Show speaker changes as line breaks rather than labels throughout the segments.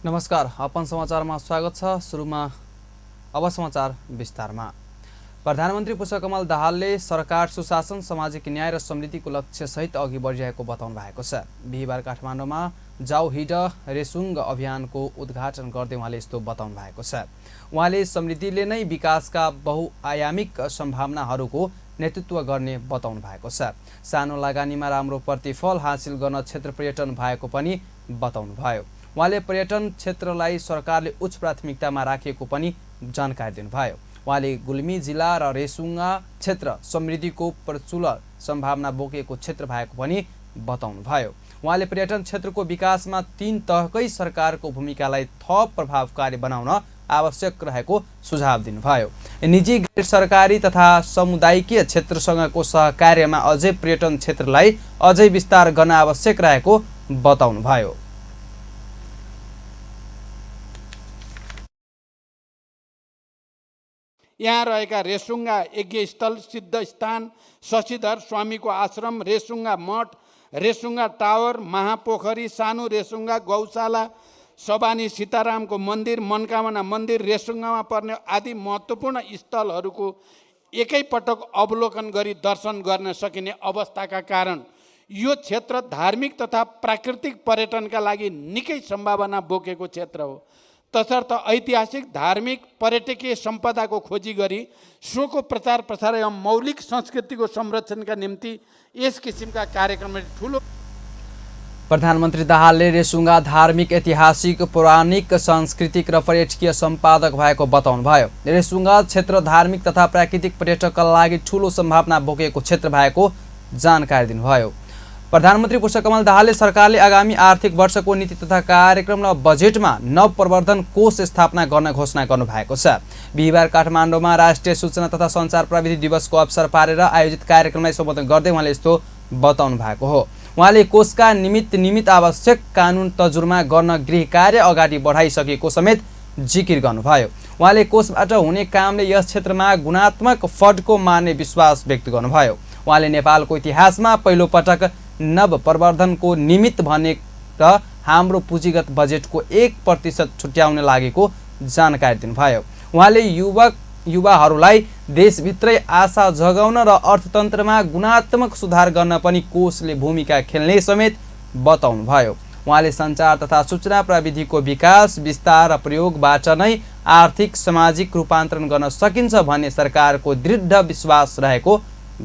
नमस्कार, अपन समाचारमा स्वागत छ। सुरुमा अब समाचार विस्तारमा। प्रधानमन्त्री पुष्पकमल दाहालले सरकार सुशासन, सामाजिक न्याय र समृद्धिको लक्ष्यसहित अघि बढिरहेको बताउनु भएको छ। बिहिबार काठमाडौँमा जाऊ हिड रेसुङ्ग अभियानको उद्घाटन गर्दै उहाँले यस्तो बताउनु भएको छ। उहाँले समृद्धिले नै विकासका बहुआयामिक सम्भावनाहरूको नेतृत्व गर्ने बताउनु भएको छ। सानो लगानीमा राम्रो प्रतिफल हासिल गर्न क्षेत्र पर्यटन भएको पनि बताउनु भयो। उहाँले पर्यटन क्षेत्रलाई सरकारले उच्च प्राथमिकतामा राखेको पनि जानकारी दिनुभयो। उहाँले गुल्मी जिल्ला र रेसुङ्गा क्षेत्र समृद्धिको प्रचुर सम्भावना बोकेको क्षेत्र भएको पनि बताउनुभयो। उहाँले पर्यटन क्षेत्रको विकासमा 3 तहकै सरकारको भूमिकालाई थप प्रभावकारी बनाउन आवश्यक रहेको सुझाव दिनुभयो। निजी, गैर सरकारी तथा समुदायिक क्षेत्रसँगको सहकार्यमा अझै पर्यटन क्षेत्रलाई अझै विस्तार गर्न आवश्यक रहेको बताउनुभयो।
यहाँ रहेका रेसुङ्गा यज्ञस्थल, सिद्ध स्थान, शशिधर स्वामीको आश्रम, रेसुङ्गा मठ, रेसुङ्गा टावर, महापोखरी, सानो रेसुङ्गा गौशाला, सबानी सीतारामको मन्दिर, मनकामना मन्दिर, रेसुङ्गामा पर्ने आदि महत्त्वपूर्ण स्थलहरूको एकैपटक अवलोकन गरी दर्शन गर्न सकिने अवस्थाका कारण यो क्षेत्र धार्मिक तथा प्राकृतिक पर्यटनका लागि निकै सम्भावना बोकेको क्षेत्र हो। तसर्थ ऐतिहासिक, धार्मिक, पर्यटकीय सम्पदाको खोजी गरी सोको प्रचार प्रसार एवं मौलिक संस्कृतिको संरक्षणका निम्ति यस किसिमका कार्यक्रमले ठुलो।
प्रधानमन्त्री दाहालले रेसुङ्गा धार्मिक, ऐतिहासिक, पौराणिक, सांस्कृतिक र पर्यटकीय सम्पादक भएको बताउनुभयो। रेसुङ्गा क्षेत्र धार्मिक तथा प्राकृतिक पर्यटकका लागि ठुलो सम्भावना बोकेको क्षेत्र भएको जानकारी दिनुभयो। प्रधानमन्त्री पुष्पकमल दाहालले सरकारले आगामी आर्थिक वर्षको नीति तथा कार्यक्रम र बजेटमा नव प्रवर्धन कोष स्थापना गर्न घोषणा गर्नुभएको छ। बिहिबार काठमाडौँमा राष्ट्रिय सूचना तथा सञ्चार प्रविधि दिवसको अवसर पारेर आयोजित कार्यक्रमलाई सम्बोधन गर्दै उहाँले यस्तो बताउनु भएको हो। उहाँले कोषका निमित्त आवश्यक कानुन तर्जुमा गर्न गृह कार्य अगाडि बढाइसकेको समेत जिकिर गर्नुभयो। उहाँले कोषबाट हुने कामले यस क्षेत्रमा गुणात्मक फड्को मार्ने विश्वास व्यक्त गर्नुभयो। उहाँले नेपालको इतिहासमा पहिलो पटक नव प्रवर्धनको निमित्त भने र हाम्रो पुँजीगत बजेटको 1% छुट्याउन लागेको जानकारी दिनुभयो। उहाँले युवाहरूलाई देशभित्रै आशा जगाउन र अर्थतन्त्रमा गुणात्मक सुधार गर्न पनि कोषले भूमिका खेल्ने समेत बताउनुभयो। उहाँले सञ्चार तथा सूचना प्रविधिको विकास, विस्तार र प्रयोगबाट नै आर्थिक, सामाजिक रूपान्तरण गर्न सकिन्छ भन्ने सरकारको दृढ विश्वास रहेको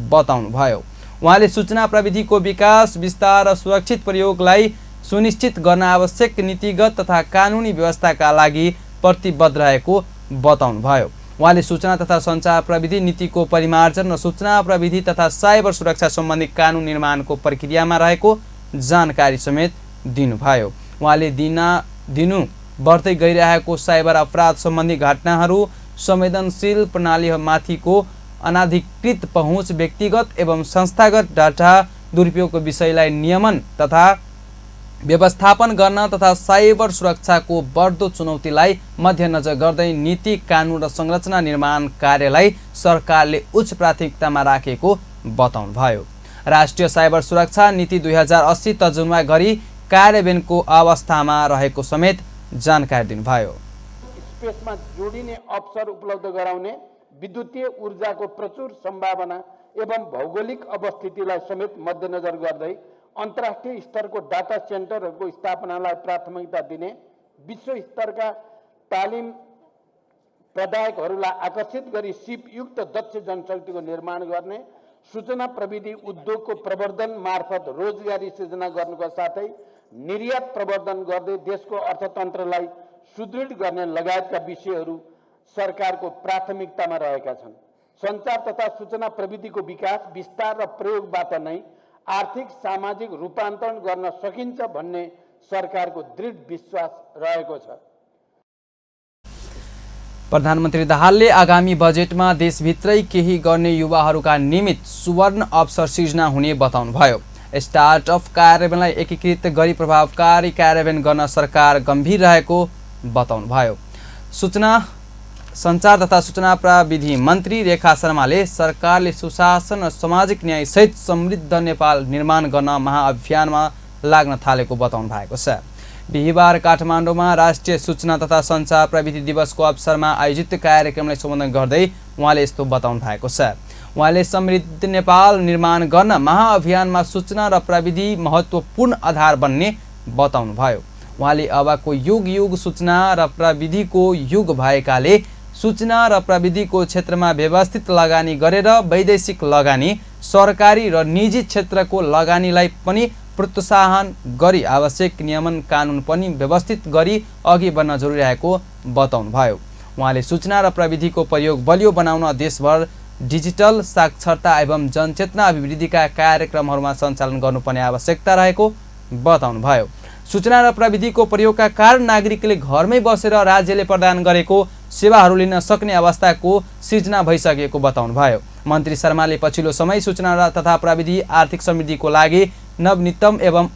बताउनुभयो। उहाँले सूचना प्रविधिको विकास, विस्तार र सुरक्षित प्रयोगलाई सुनिश्चित गर्न आवश्यक नीतिगत तथा कानुनी व्यवस्थाका लागि प्रतिबद्ध रहेको बताउनुभयो। उहाँले सूचना तथा सञ्चार प्रविधि नीतिको परिमार्जन र सूचना प्रविधि तथा साइबर सुरक्षा सम्बन्धी कानुन निर्माणको प्रक्रियामा रहेको जानकारी समेत दिनुभयो। उहाँले दिनु बढ्दै गइरहेको साइबर अपराध सम्बन्धी घटनाहरू, संवेदनशील प्रणालीमाथिको अनाधिकृत पहुँच, व्यक्तिगत एवं संस्थागत डाटा दुरुपयोगको विषयलाई नियमन तथा व्यवस्थापन गर्न तथा साइबर सुरक्षाको बढ्दो चुनौतीलाई मध्यनजर गर्दै नीति, कानुन र संरचना निर्माण कार्यलाई सरकारले उच्च प्राथमिकतामा राखेको बताउनुभयो। राष्ट्रिय साइबर सुरक्षा नीति 2080 तर्जुमा गरी कार्यान्वयनको अवस्थामा रहेको समेत जानकारी दिनुभयो।
स्पेसमा जोडिने अवसर उपलब्ध गराउने, विद्युतीय ऊर्जाको प्रचुर सम्भावना एवं भौगोलिक अवस्थितिलाई समेत मध्यनजर गर्दै अन्तर्राष्ट्रिय स्तरको डाटा सेन्टरहरूको स्थापनालाई प्राथमिकता दिने, विश्व स्तरका तालिम प्रदायकहरूलाई आकर्षित गरी सिपयुक्त दक्ष जनशक्तिको निर्माण गर्ने, सूचना प्रविधि उद्योगको प्रवर्धन मार्फत रोजगारी सृजना गर्नुका साथै निर्यात प्रवर्धन गर्दै देशको अर्थतन्त्रलाई सुदृढ गर्ने लगायतका विषयहरू सरकारको प्राथमिकतामा रहेका छन्। सञ्चार तथा सूचना प्रविधिको विकास, विस्तार र प्रयोगबाट नै आर्थिक, सामाजिक रूपान्तरण गर्न सकिन्छ भन्ने सरकारको दृढ विश्वास रहेको छ।
प्रधानमन्त्री दाहालले आगामी बजेटमा देशभित्रै केही गर्ने युवाहरूका निमित्त सुवर्ण अवसर सृजना हुने बताउनुभयो। स्टार्टअप कार्यान्वयनलाई एकीकृत गरी प्रभावकारी कार्यान्वयन गर्न सरकार गम्भीर रहेको बताउनुभयो। सूचना सञ्चार तथा सूचना प्रविधि मन्त्री रेखा शर्माले सरकारले सुशासन र सामाजिक न्याय सहित समृद्ध नेपाल निर्माण गर्न महाअभियानमा लाग्न थालेको बताउनु भएको छ। बिहिबार काठमाडौँमा राष्ट्रिय सूचना तथा सञ्चार प्रविधि दिवसको अवसरमा आयोजित कार्यक्रमलाई सम्बोधन गर्दै उहाँले यस्तो बताउनु भएको छ। उहाँले समृद्ध नेपाल निर्माण गर्न महाअभियानमा सूचना र प्रविधि महत्त्वपूर्ण आधार बन्ने बताउनुभयो। उहाँले अबको युग सूचना र प्रविधिको युग भएकाले सूचना र प्रविधिको क्षेत्रमा व्यवस्थित लगानी गरेर वैदेशिक लगानी, सरकारी र निजी क्षेत्रको लगानीलाई पनि प्रोत्साहन गरी आवश्यक नियमन कानुन पनि व्यवस्थित गरी अघि बढ्न जरुरी रहेको बताउनुभयो। उहाँले सूचना र प्रविधिको प्रयोग बलियो बनाउन देशभर डिजिटल साक्षरता एवं जनचेतना अभिवृद्धिका कार्यक्रमहरूमा सञ्चालन गर्नुपर्ने आवश्यकता रहेको बताउनुभयो। सूचना र प्रविधिको प्रयोगका कारण नागरिकले घरमै बसेर राज्यले प्रदान गरेको सेवाहरू लिन सक्ने अवस्थाको सिर्जना भइसकेको बताउनुभयो। मन्त्री शर्माले पछिल्लो समय सूचना तथा प्रविधि आर्थिक समृद्धिको लागि नवनीतम एवं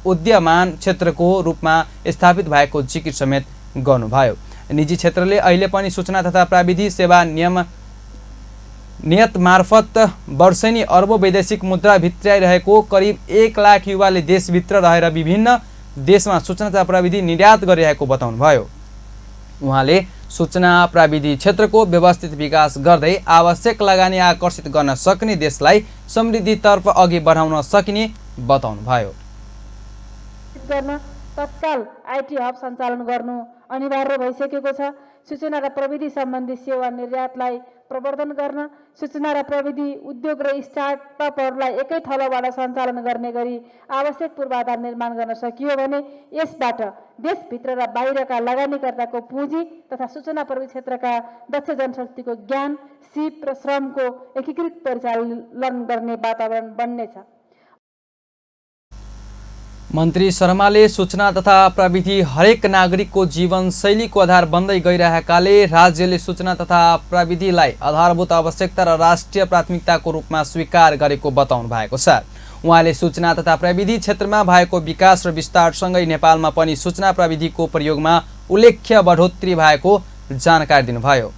उद्यमान क्षेत्रको रूपमा स्थापित भएको जिकिर समेत गर्नुभयो। निजी क्षेत्रले अहिले पनि सूचना तथा प्रविधि सेवा नियत मार्फत वर्षेनी अर्बौं वैदेशिक मुद्रा भित्राइरहेको करिब 1 लाख युवाले देशभित्र रहेर विभिन्न देशमा सूचना तथा प्रविधि निर्यात गरिरहेको बताउनुभयो। उहाँले सूचना प्रविधि क्षेत्रको व्यवस्थित विकास गर्दै आवश्यक लगानी आकर्षित गर्न सक्ने देशलाई समृद्धितर्फ अघि बढाउन सकिने बताउनुभयो।
तत्काल आईटी हब सञ्चालन गर्नु अनिवार्य भइसकेको छ। सूचना र प्रविधि सम्बन्धी सेवा निर्यातलाई प्रवर्धन गर्न, सूचना र प्रविधि उद्योग र स्टार्टअपहरूलाई एकै थलोबाट सञ्चालन गर्ने गरी आवश्यक पूर्वाधार निर्माण गर्न सकियो भने यसबाट देशभित्र र बाहिरका लगानीकर्ताको पुँजी तथा सूचना प्रविधि क्षेत्रका दक्ष जनशक्तिको ज्ञान, सिप र श्रमको एकीकृत परिचालन गर्ने वातावरण बन्नेछ।
मन्त्री शर्माले सूचना तथा प्रविधि हरेक नागरिकको जीवनशैलीको आधार बन्दै गइरहेकाले राज्यले सूचना तथा प्रविधिलाई आधारभूत आवश्यकता र राष्ट्रिय प्राथमिकताको रूपमा स्वीकार गरेको बताउनु भएको छ। उहाँले सूचना तथा प्रविधि क्षेत्रमा भएको विकास र विस्तारसँगै नेपालमा पनि सूचना प्रविधिको प्रयोगमा उल्लेख्य बढोत्तरी भएको जानकारी दिनुभयो।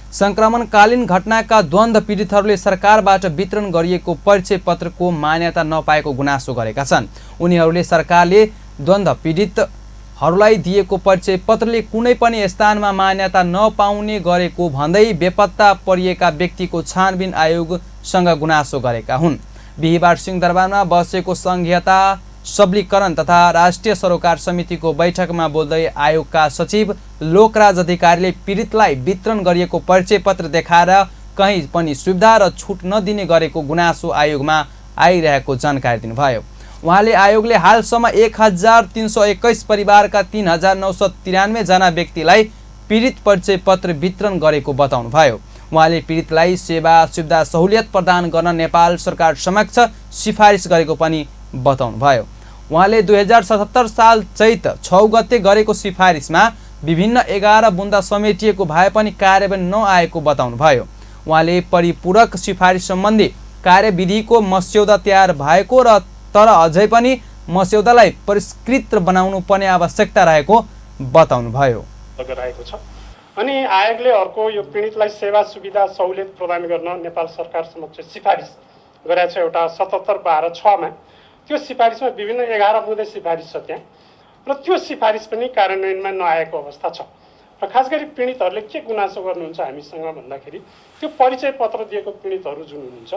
संक्रमणकालीन घटनाका द्वन्द्व पीडितहरूले सरकारबाट वितरण गरिएको परिचय पत्रको मान्यता नपाएको गुनासो गरेका छन्। उनीहरूले सरकारले द्वन्द्व पीडितहरूलाई दिएको परिचय पत्रले कुनै पनि स्थानमा मान्यता नपाउने गरेको भन्दै बेपत्ता परिएका व्यक्तिको छानबिन आयोगसँग गुनासो गरेका हुन्। बिहिबार सिंहदरबारमा बसेको संघीयता सबलीकरण तथा राष्ट्रिय सरोकार समितिको बैठकमा बोल्दै आयोगका सचिव लोकराज अधिकारीले पीडितलाई वितरण गरिएको परिचय पत्र देखाएर कहीँ पनि सुविधा र छुट नदिने गरेको गुनासो आयोगमा आइरहेको जानकारी दिनुभयो। उहाँले आयोगले हालसम्म 1321 परिवारका 3993 जना व्यक्तिलाई पीडित परिचय पत्र वितरण गरेको बताउनुभयो। उहाँले पीडितलाई सेवा सुविधा सहुलियत प्रदान गर्न नेपाल सरकार समक्ष सिफारिस गरेको पनि बताउनुभयो। उहाँले 2077 साल चैत 6 गते गरेको सिफारिसमा विभिन्न 11 बुन्दा समेटिएको भए पनि कार्यान्वयन नआएको बताउनुभयो। उहाँले परिपूरक सिफारिस सम्बन्धी कार्यविधिको मस्यौदा तयार भएको र तर अझै पनि मस्यौदालाई परिष्कृत बनाउनु पर्ने आवश्यकता रहेको बताउनुभयो।
अनि आयोगले अर्को यो पीडितलाई सेवा सुविधा सहुलियत प्रदान गर्न नेपाल सरकार समक्ष सिफारिस गरेको छ एउटा 77/12/6 मा। त्यो सिफारिसमा विभिन्न 11 बुँदे सिफारिस छ त्यहाँ र त्यो सिफारिस पनि कार्यान्वयनमा नआएको अवस्था छ। र खास गरी पीडितहरूले के गुनासो गर्नुहुन्छ हामीसँग भन्दाखेरि त्यो परिचय पत्र दिएको पीडितहरू जुन हुनुहुन्छ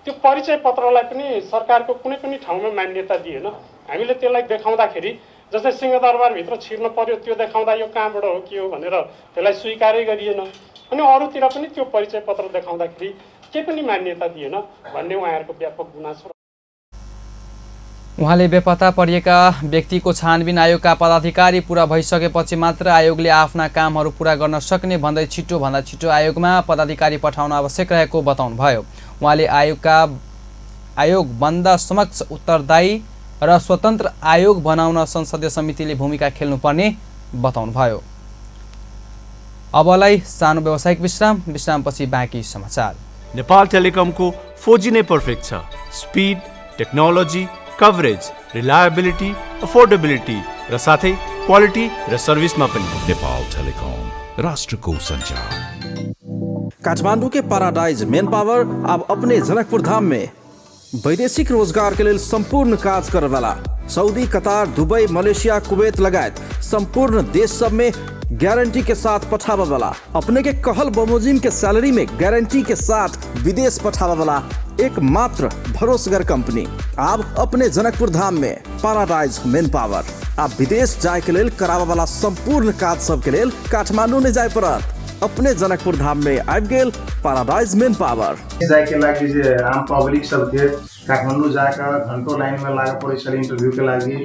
त्यो परिचय पत्रलाई पनि सरकारको कुनै पनि ठाउँमा मान्यता दिएन। हामीले त्यसलाई देखाउँदाखेरि जस्तै सिंहदरबारभित्र छिर्न पर्यो, त्यो देखाउँदा यो कहाँबाट हो के हो भनेर त्यसलाई स्वीकारै गरिएन। अनि अरूतिर पनि त्यो परिचय पत्र देखाउँदाखेरि केही पनि मान्यता दिएन भन्ने उहाँहरूको व्यापक गुनासो।
उहाँले बेपत्ता परिएका व्यक्तिको छानबिन आयोगका पदाधिकारी पुरा भइसकेपछि मात्र आयोगले आफ्ना कामहरू पुरा गर्न सक्ने भन्दै छिटोभन्दा छिटो आयोगमा पदाधिकारी पठाउन आवश्यक रहेको बताउनुभयो। उहाँले आयोगभन्दा समक्ष उत्तरदायी र स्वतन्त्र आयोग बनाउन संसदीय समितिले भूमिका खेल्नुपर्ने बताउनुभयो। अबलाई सानो व्यावसायिक विश्रामपछि बाँकी समाचार।
नेपाल टेलिकमको 4G नै पर्फेक्ट छ। Speed, technology, coverage, reliability, affordability र साथै क्वालिटी र सर्भिसमा पनि।
नेपाल टेलिकम, राष्ट्रको संचार।
काठमांडू के पैराडाइज मेन पावर अब अपने जनकपुर धाम में वैदेशिक रोजगार के लिए संपूर्ण काज करे वाला Saudi, Qatar, Dubai, Malaysia, Kuwait लगायत संपूर्ण देश सब में गारंटी के साथ पठावा वाला, अपने के कहल बमोजिम के सैलरी में गारंटी के साथ विदेश पठावा वाला एकमात्र भरोसेगर कंपनी अब अपने जनकपुर धाम में पैराडाइज मेन पावर। आप विदेश जाए के लेल करावा वाला संपूर्ण काज सब के लेल काठमांडू ने जाए पड़त, अपने जनकपुर धाम में आबि गेल पैराडाइज मेन पावर।
जाए के लागि जे आम पब्लिक सब के काठमांडू जाकर घंटों लाइन में लागे पड़े छले इंटरव्यू के लागि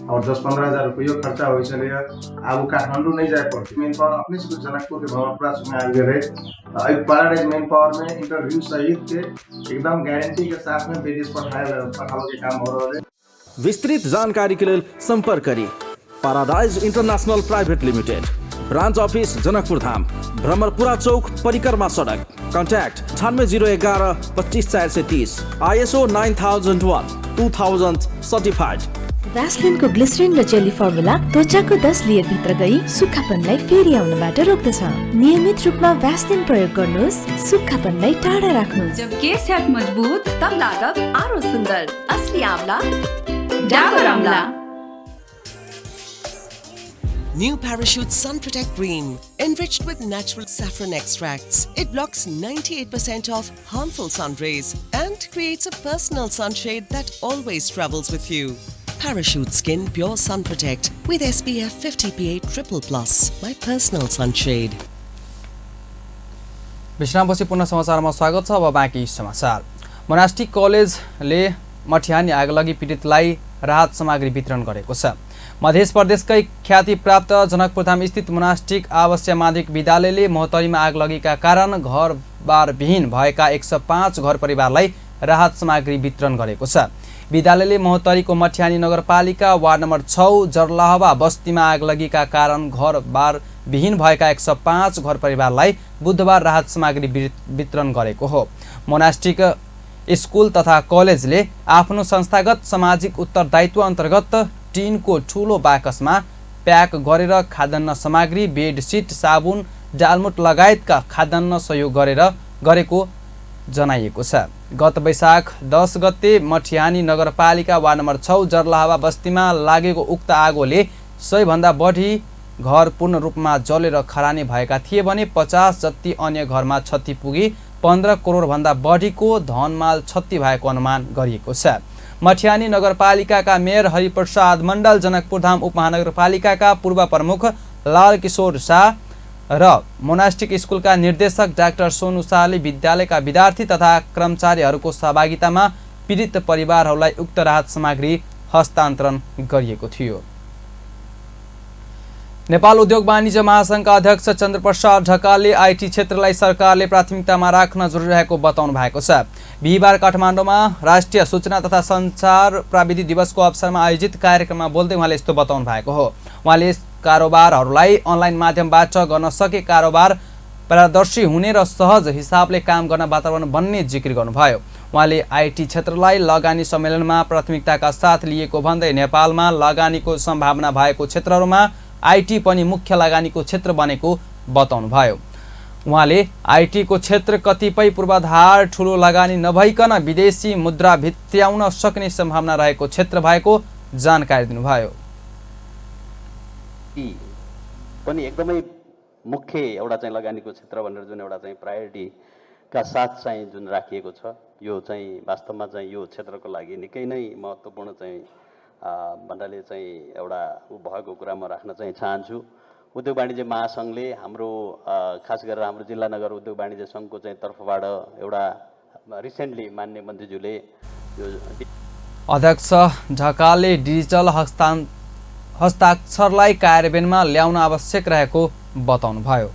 और 10-15 हजार रुपया खर्चा होय छले। अब काठमांडू नहीं जाए पड़ते, मेन पावर अपने से जनकपुर के भवनपुरा में आ गए रहे। पैराडाइज मेन पावर में इंटरव्यू सहित के एकदम गारंटी के साथ में विदेश पठावे के काम हो रहा है।
विस्तृत जानकारी के लिए संपर्क करी paradise international private limited, branch office Janakpur Dham, Bhramarpura Chowk, परिक्रमा सड़क। कॉन्टैक्ट 9801 25430, ISO 9001 2000
भ्यासलिनको ग्लिसरिन र जेली फर्मुला त्वचाको 10 लेयर भित्र गई सुक्खापनलाई फेरि आउनबाट रोक्दछ। नियमित रूपमा भ्यासलिन प्रयोग गर्नुहोस्, सुक्खापनलाई टाढा राख्नुहोस्।
जब केस है मजबूत तब लागत आरो सुंदर। असली आंवला डाबर आंवला।
New Parachute Sun Protect Green, enriched with natural saffron extracts. It blocks 98% of harmful sun rays and creates a personal sunshade that always travels with you. Parachute Skin Pure Sun Protect with SPF 50PA++, my personal sunshade.
विश्रामपछि पुनः समाचारमा स्वागत छ। अब बाँकी समाचार। Monastic कलेजले Mathiani आगलगी पीडितलाई राहत सामग्री वितरण गरेको छ। मध्य प्रदेशकै ख्याति प्राप्त जनकपुरधाम स्थित मोनास्टिक आवासीय माध्यमिक विद्यालयले महोत्तरीमा आगलगीका कारण घरबार विहीन भएका 105 घर परिवारलाई राहत सामग्री वितरण गरेको छ। विद्यालयले महोत्तरीको मठियानी नगरपालिका वार्ड नम्बर 6 जरलाहवा बस्तीमा आगलगीका कारण घरबार विहीन भएका 105 घर परिवारलाई बुधबार राहत सामग्री वितरण गरेको हो। मोनास्टिक स्कुल तथा कलेजले आफ्नो संस्थागत सामाजिक उत्तरदायित्व अन्तर्गत टिनको ठूलो बाकसमा प्याक गरेर खाद्यान्न सामग्री, बेडसिट, साबुन, डालमुट लगायतका खाद्यान्न सहयोग गरेको जनाइएको छ। गत वैशाख 10 गते मठियानी नगरपालिका वार्ड नम्बर 6 जरलाहवा बस्तीमा लागेको उक्त आगोले 100 भन्दा बढी घर पूर्ण रूपमा जलेर खरानी भएका थिए भने 50 जति अन्य घरमा क्षति पुगी 15 करोड भन्दा बढीको धनमाल क्षति भएको अनुमान गरिएको छ। मठियानी नगरपालिकाका मेयर हरिप्रसाद मण्डल, जनकपुरधाम उपमहानगरपालिकाका पूर्व प्रमुख लाल किशोर शाह र मोनास्टिक स्कुलका निर्देशक डाक्टर सोनु शाहले विद्यालयका विद्यार्थी तथा कर्मचारीहरूको सहभागितामा पीडित परिवारहरूलाई उक्त राहत सामग्री हस्तान्तरण गरिएको थियो। नेपाल उद्योग वाणिज्य महासंघका अध्यक्ष चन्द्रप्रसाद ढकालले आईटी क्षेत्रलाई सरकारले प्राथमिकतामा राख्न जरुरी रहेको बताउनु भएको छ। बिहिबार काठमाडौँमा राष्ट्रिय सूचना तथा सञ्चार प्रविधि दिवसको अवसरमा आयोजित कार्यक्रममा बोल्दै उहाँले यस्तो बताउनु भएको हो। उहाँले कारोबारहरूलाई अनलाइन माध्यमबाट गर्न सके कारोबार पारदर्शी हुने र सहज हिसाबले काम गर्न वातावरण बन्ने जिकिर गर्नुभयो। उहाँले आईटी क्षेत्रलाई लगानी सम्मेलनमा प्राथमिकताका साथ लिएको भन्दै नेपालमा लगानीको सम्भावना भएको क्षेत्रहरूमा आईटी पनि मुख्य लगानीको क्षेत्र बनेको बताउनुभयो। उहाँले आईटी को क्षेत्र कतिपय पूर्वाधार ठूलो लगानी नभइकन विदेशी मुद्रा भित्र्याउन सक्ने सम्भावना रहेको क्षेत्र भएको जानकारी दिनुभयो।
पनि एकदमै मुख्य एउटा चाहिँ लगानीको क्षेत्र भनेर जुन एउटा चाहिँ प्रायोरिटी का साथ चाहिँ जुन राखिएको छ, यो चाहिँ वास्तवमा चाहिँ यो क्षेत्रको लागि निकै नै महत्त्वपूर्ण चाहिँ भन्नाले चाहिँ एउटा भएको कुरा म राख्न चाहिँ चाहन्छु। उद्योग वाणिज्य महासंघले हाम्रो खास गरेर हाम्रो जिल्ला नगर उद्योग वाणिज्य संघको चाहिँ तर्फबाट एउटा रिसेन्टली माननीय मन्त्रीज्यूले यो
अध्यक्ष ढकालले डिजिटल हस्ताक्षरलाई कार्यान्वयनमा ल्याउन आवश्यक रहेको बताउनुभयो।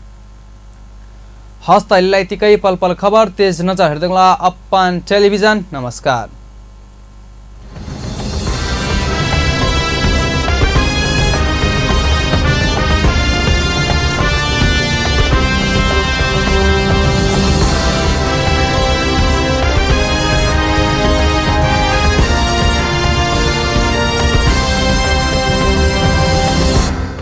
हस्त अहिले यतिकै पल पल खबर तेज नजर हेर्दै गर्नुहोला अपन टेलिभिजन। नमस्कार।